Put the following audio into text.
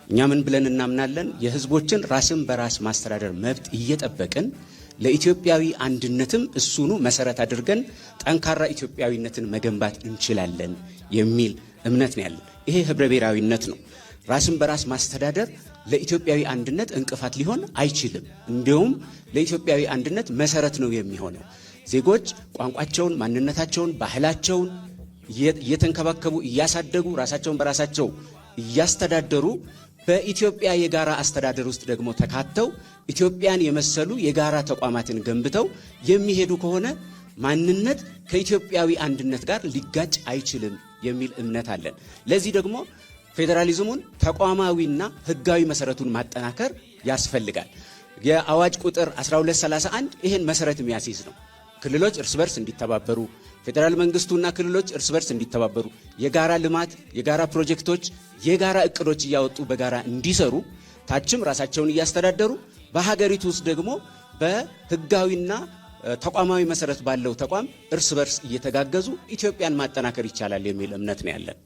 እኛ ምን ብለን እናምናለን? የህዝቦችን ራስን በራስ ማስተዳደር መብት እየጠበቅን ለኢትዮጵያዊ አንድነትም እሱኑ መሰረት አድርገን ጠንካራ ኢትዮጵያዊነትን መገንባት እንችላለን የሚል እምነት ነው ያለን። ይሄ ህብረ ብሔራዊነት ነው። ራስን በራስ ማስተዳደር ለኢትዮጵያዊ አንድነት እንቅፋት ሊሆን አይችልም። እንዲሁም ለኢትዮጵያዊ አንድነት መሰረት ነው የሚሆነው። ዜጎች ቋንቋቸውን፣ ማንነታቸውን፣ ባህላቸውን እየተንከባከቡ እያሳደጉ ራሳቸውን በራሳቸው እያስተዳደሩ በኢትዮጵያ የጋራ አስተዳደር ውስጥ ደግሞ ተካተው ኢትዮጵያን የመሰሉ የጋራ ተቋማትን ገንብተው የሚሄዱ ከሆነ ማንነት ከኢትዮጵያዊ አንድነት ጋር ሊጋጭ አይችልም የሚል እምነት አለን። ለዚህ ደግሞ ፌዴራሊዝሙን ተቋማዊና ሕጋዊ መሰረቱን ማጠናከር ያስፈልጋል። የአዋጅ ቁጥር 1231 ይህን መሰረት የሚያስይዝ ነው። ክልሎች እርስ በርስ እንዲተባበሩ፣ ፌዴራል መንግስቱና ክልሎች እርስ በርስ እንዲተባበሩ፣ የጋራ ልማት፣ የጋራ ፕሮጀክቶች፣ የጋራ እቅዶች እያወጡ በጋራ እንዲሰሩ፣ ታችም ራሳቸውን እያስተዳደሩ በሀገሪቱ ውስጥ ደግሞ በህጋዊና ተቋማዊ መሰረት ባለው ተቋም እርስ በርስ እየተጋገዙ ኢትዮጵያን ማጠናከር ይቻላል የሚል እምነት ነው ያለን።